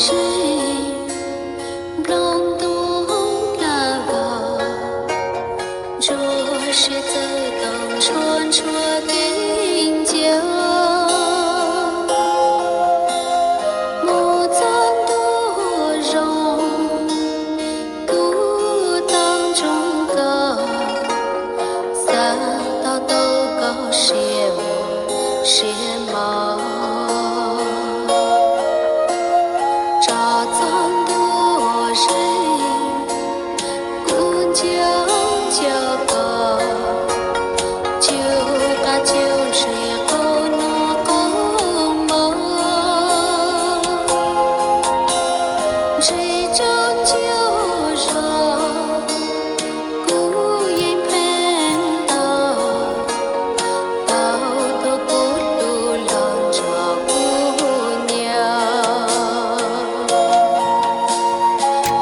zeeg, nplooj ntuj plag vog, ntsuag siab txawj tau ntshua ntshua kev nco. Mus txog ntua zoo, kuv tau ntsoov koj, xav tau tau koj siab mos siab mos. Tso txog ntua zeeg, kuv nco nco koj, caug qab caug ntsis qaug nus qaug hmo. Ntsis tsaus ncuj zog, kuv yeej pheej tau, tau tuaj kuv hlub los nrog kuv nyob.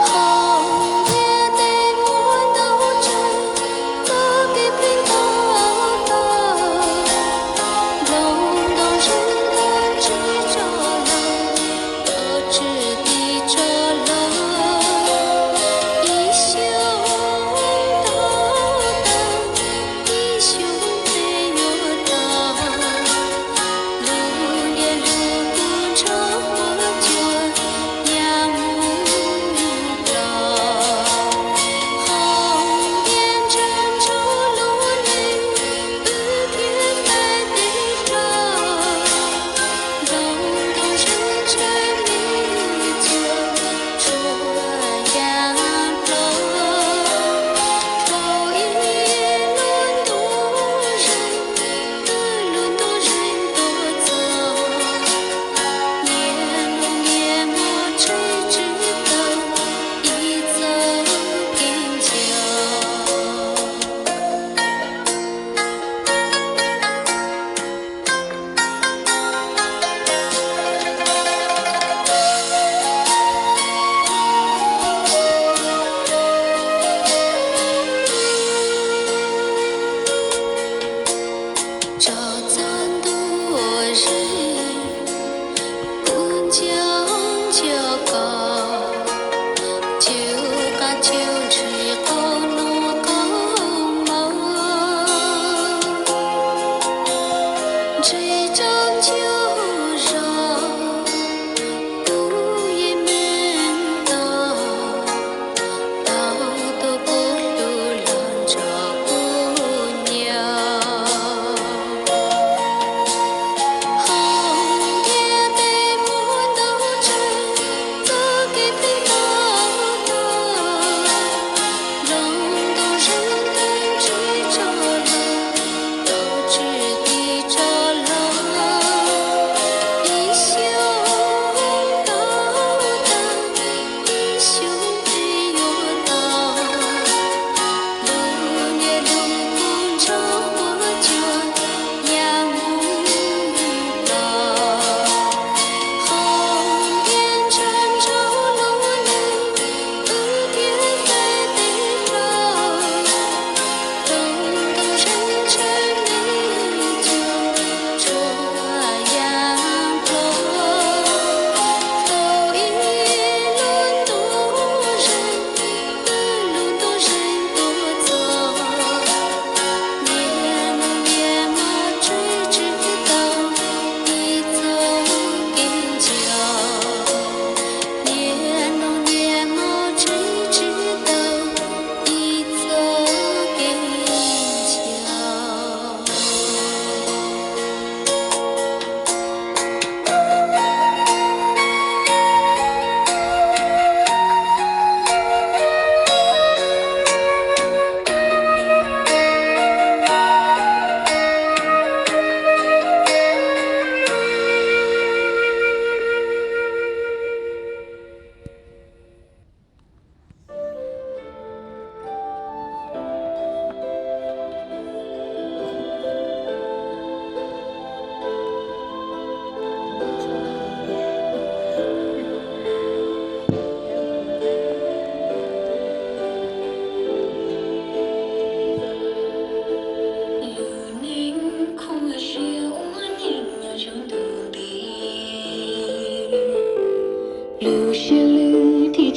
Hauv ntiaj teb muaj ntau tsav, txoj kev pheej tau tau, nplooj ntoo zeeg tuaj ntsib tso los, tuaj txij tiv tso los, ib xyoos tau tau, ib xyoos peb yuav tau, lub liaj lub kub nrog huab cua ya mus los. Hauv ntiaj ntsab ntsuab lub neej, wb thiaj txais tes rau, nplooj ntoo zeeg ntshaw me cuag tshuab ya plaub. Tau ib lub ntuj zeeg, lub ntuj zeeg tuaj txog, niaj hnub niaj hmo tshwm tsis tau ib txoj kev nco. Tso txog ntua zeeg, kuv nco nco koj, caug qab caug ntsis qaug nus qaug hmo. Ntsis tsaus ncuj zog, kuv yeej meej tau, tau tuaj kuv hlub los nrog kuv nyob. Hauv ntiaj teb muaj ntau tsav, txoj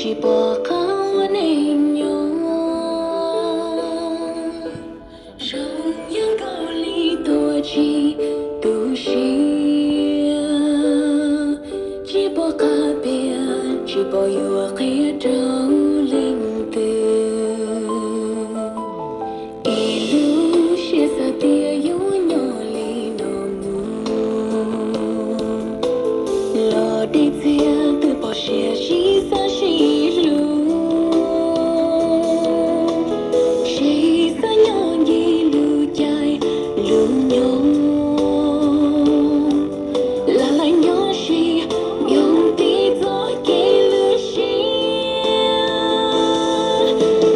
Tsis pom qab ua neej nyob, zoo yog nkaus li tuag tsis tu siab. Tsis pom qab piav, tsis pom yuav qhia rau leej twg. Ib lub siab xav tias yuav nyob li no mus, los dej txias twb pom siab sib xav sib hlub, sib xav nyob ncig lub caij lub nyoog, lam lam nyob sib nyoog tib txoj kev lwj siab.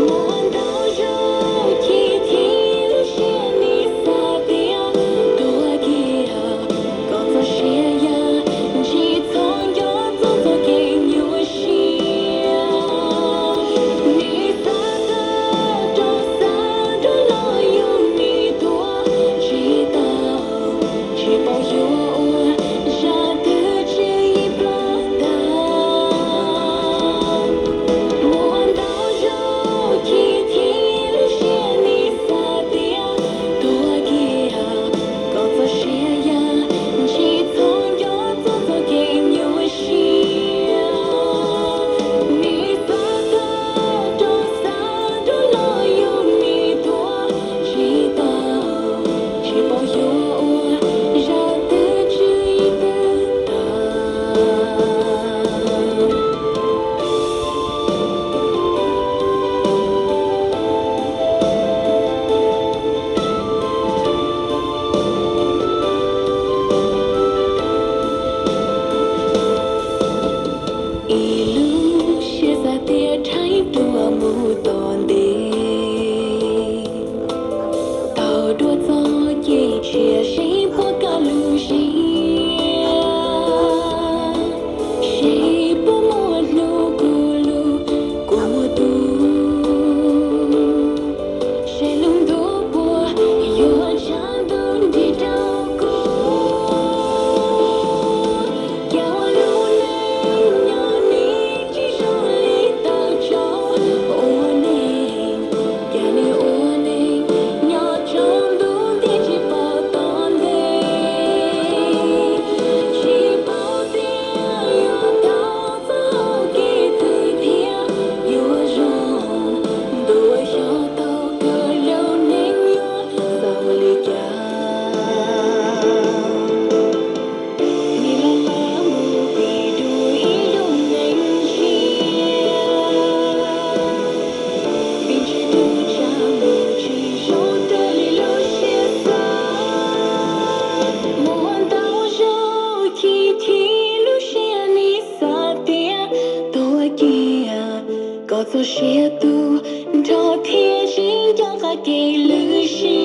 Muaj ntau zaug chim chim lub siab nis xav tias tuag kiag kom txoj sia ya, tsis txhob nco txoj txoj kev nyuaj siab. Nis xav tawm rau xav rau los yus nis tuag tsis tau, tsis paub yuav ua zaj twg tswv yim ploj tag. Muaj ntau zaug chim chim lub siab nis xav tias tuag kiag kom txoj sia ya, tsis txhob nco txoj txoj kev nyuaj siab. Nis xav tawm rau xav rau los yus nis tuag tsis tau, tsis paub yuav ua zaj twg tswv yim twg tag. Ib lub siab xav tias rhaib dua mus tom ntej, tau dua txoj kev tshiab seb puas kaj lub siab, seb puas muaj hnub kuv lub kua muag tu, seb lub ntuj puas yuav tshav ntuj nrig rau kuv. Cas ua lub neej nyob nim tsis zoo li tau tsaug ua neeg, cas nim ua neeg nyob tsaus ntuj nti tsis paub tom ntej. Tsis paub tias yuav tau txoj hau kev twg thiab yuav zoo, ntuj xyov tau kawg lub neej yuav xaus li cas. Nim los pab mus pib dua ib lub neej tshiab, vim ntshe tus tshav mus tsis zoo raws li lub siab xav. Muaj ntau zaug chim chim lub siab nis xav tias tuag kiag kom txoj sia tu nrho thiaj tsis nco qab kev lwj siab.